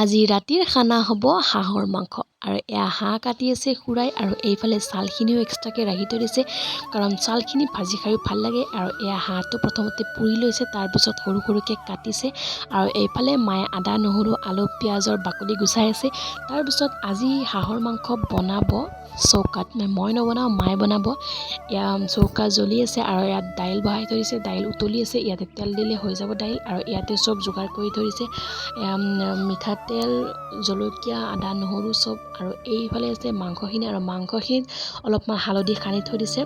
আজি ৰাতিৰ খানা হ'ব হাঁহৰ মাংস। আৰু এয়া হাঁহ কাটি আছে খুৰাই আৰু এইফালে ছালখিনিও এক্সট্ৰাকৈ ৰাখি থৈ দিছে, কাৰণ ছালখিনি ভাজি খায়ো ভাল লাগে। আৰু এয়া হাঁহটো প্ৰথমতে পুৰি লৈছে, তাৰপিছত সৰু সৰুকৈ কাটিছে। আৰু এইফালে মায়ে আদা নহৰু আলু পিঁয়াজৰ বাকলি গুচাই আছে। তাৰপিছত আজি হাঁহৰ মাংস বনাব চৌকাত, মই নবনাওঁ, মায়ে বনাব। এয়া চৌকা জ্বলি আছে আৰু ইয়াত দাইল বহাই থৈ দিছে, দাইল উতলি আছে, ইয়াতে তেল দিলে হৈ যাব দাইল। আৰু ইয়াতে চব যোগাৰ কৰি থৈ দিছে, মিঠাতেল, জলকীয়া, আদা নহৰু চব। আৰু এইফালে আছে মাংসখিনি, আৰু মাংসখিনিত অলপমান হালধি সানি থৈ দিছে।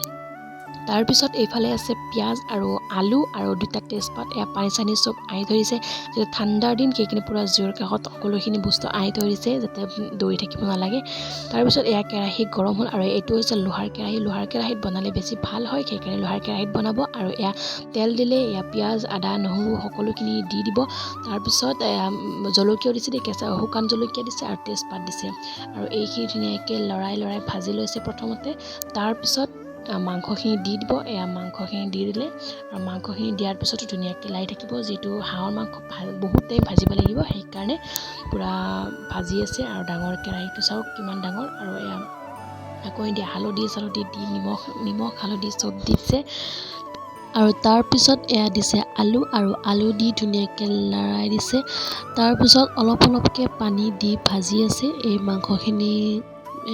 তাৰপিছত এইফালে আছে পিঁয়াজ আৰু আলু আৰু দুটা তেজপাত। এয়া পানী চানী চব আহি ধৰিছে, যিহেতু ঠাণ্ডাৰ দিন সেইখিনি পূৰা জুইৰ কাষত সকলোখিনি বস্তু আহি ধৰিছে যাতে দৌৰি থাকিব নালাগে। তাৰপিছত এয়া কেৰাহী গৰম হ'ল আৰু এইটো হৈছে লোহাৰ কেৰাহী। লোহাৰ কেৰাহীত বনালে বেছি ভাল হয়, সেইকাৰণে লোহাৰ কেৰাহীত বনাব। আৰু এয়া তেল দিলে, এয়া পিঁয়াজ আদা নহৰু সকলোখিনি দি দিব। তাৰপিছত জলকীয়াও দিছে দেই, কেঁচা শুকান জলকীয়া দিছে আৰু তেজপাত দিছে। আৰু এইখিনি ধুনীয়াকৈ লৰাই লৰাই ভাজি লৈছে প্ৰথমতে। তাৰপিছত মাংসখিনি দি দিব। এয়া মাংসখিনি দি দিলে আৰু মাংসখিনি দিয়াৰ পিছতো ধুনীয়াকৈ লাই থাকিব, যিটো হাঁহৰ মাংস বহুত টাইম ভাজিব লাগিব, সেইকাৰণে পূৰা ভাজি আছে। আৰু ডাঙৰ কেৰাহীটো চাওক কিমান ডাঙৰ। আৰু এয়া আকৌ দিয়া হালধি চালধি দি নিমখ হালধি চব দিছে। আৰু তাৰপিছত এয়া দিছে আলু, আৰু আলু দি ধুনীয়াকৈ লৰাই দিছে। তাৰপিছত অলপ অলপকৈ পানী দি ভাজি আছে এই মাংসখিনি।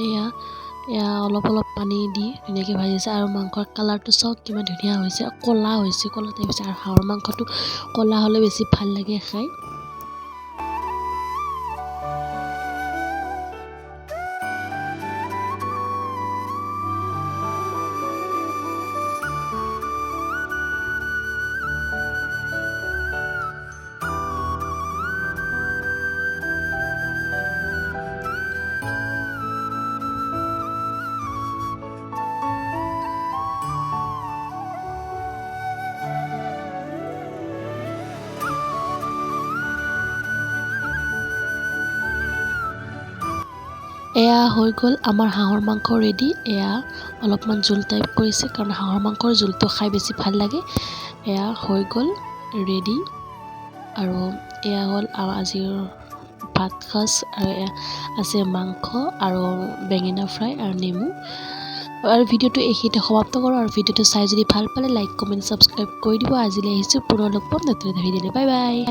এয়া এয়া অলপ অলপ পানী দি ধুনীয়াকৈ ভাজিছে। আৰু মাংসৰ কালাৰটো চাওক কিমান ধুনীয়া হৈছে, ক'লা হৈছে, ক'লা টাইপ হৈছে। আৰু হাঁহৰ মাংসটো ক'লা হ'লে বেছি ভাল লাগে খাই। এয়া হৈ গ'ল আমাৰ হাঁহৰ মাংস ৰেডি। এয়া অলপমান জোল টাইপ কৰিছে, কাৰণ হাঁহৰ মাংসৰ জোলটো খাই বেছি ভাল লাগে। এয়া হৈ গ'ল ৰেডি। আৰু এয়া হ'ল আজিৰ ভাত সাজ। আৰু এয়া আছে মাংস আৰু বেঙেনা ফ্ৰাই আৰু নেমু। আৰু ভিডিঅ'টো এইখিনিতে সমাপ্ত কৰোঁ। আৰু ভিডিঅ'টো চাই যদি ভাল পালে লাইক, কমেণ্ট, ছাবস্ক্ৰাইব কৰি দিব। আজিলৈ আহিছোঁ, পুনৰ লগ পাম নতুন এটা ভিডিঅ'লৈ। Bye bye.